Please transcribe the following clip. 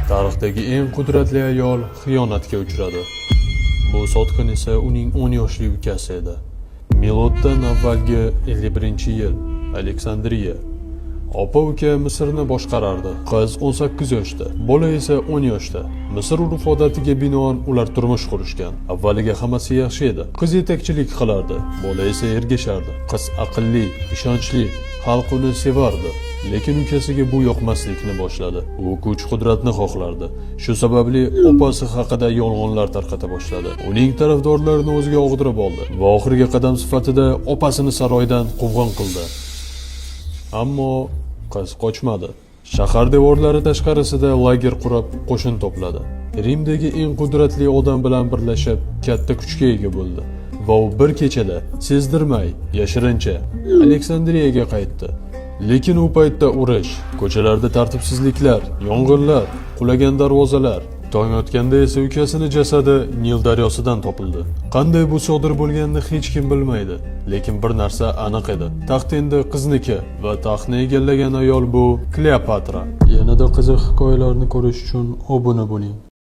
Tarixdagi eng qudratli ayol xiyonatga uchradi. Bu sotqin esa uning 10 yoshli ukasi edi. Miloddan avvalgi 51-yil, Aleksandriya. Opa uka Misrni boshqarardi. Qiz 18 yoshda, bola esa 10 yoshda. Misr urf-odatiga binoan ular turmush qurishgan. Avvaliga hammasi yaxshi edi. Qiz yetakchilik qilardi, bola esa ergashardi. Qiz aqlli, ishonchli, xalq uni sevardi. Lekin ukasiga bu yoqmaslikni boshladi. U kuch-qudratni xohlardi. Shu sababli opasi haqida yolg'onlar tarqata boshladi. Uning tarafdorlarini o'ziga og'dirib oldi va oxirgi qadam sifatida opasini saroydan quvg'in qildi. Ammo qiz qochmadi. Shahar devorlari tashqarisida lager qurib, qo'shin to'pladi. Rimdagi eng qudratli odam bilan birlashib, katta kuchga ega bo'ldi. Va u bir kechada sezdirmay, yashirincha Aleksandriyaga qaytdi. Lekin u paytda urush, ko'chalarda tartibsizliklar, yong'inlar, qulagan darvozalar, tong otganda esa ukasini jasadi Nil daryosidan topildi. Qanday bu sodir bo'lganini hech kim bilmaydi, lekin bir narsa aniq edi. Taxt endi qizniki va taxtni egallagan ayol bu Kleopatra. Yanada qiziq hikoyalarni ko'rish uchun obuna bo'ling.